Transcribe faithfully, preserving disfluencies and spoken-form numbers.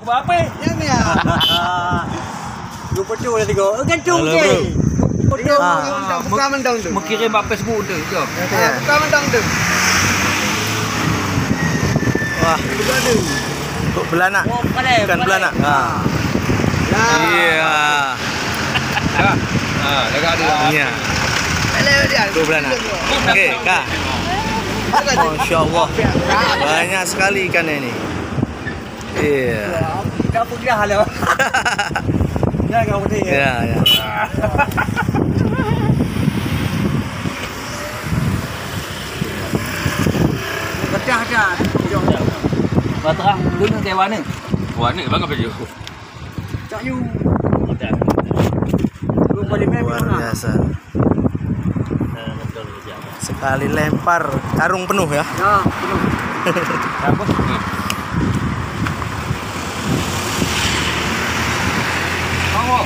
Apa? Yang ni ah. Dua puluh dah tiga. Kan tu Halo, ke? Bro. Dua puluh. Ah. Buka mantong tu. Mengkirim bak Facebook tu. Ya. Buka mantong tu. Wah. Buka tu. Kok belanak? Oh, bukan, eh, bukan bukan, belanak. Eh. Ha. Nah. Iya. Ha. Ha, dah ada. Iya. Boleh dia. Kok belanak? Okey, ka. Masya Allah. Banyak sekali ikan ini. Iya. Dah peugah lah. Jangan kau ni. Ya, ya. Pecah dah. Patah, guna ke warna? Warna bang apa je? Cak yu. Pecah. Belum boleh main. Luar biasa. Sekali lempar, karung penuh ya. Ya, penuh. Apa? Mangga.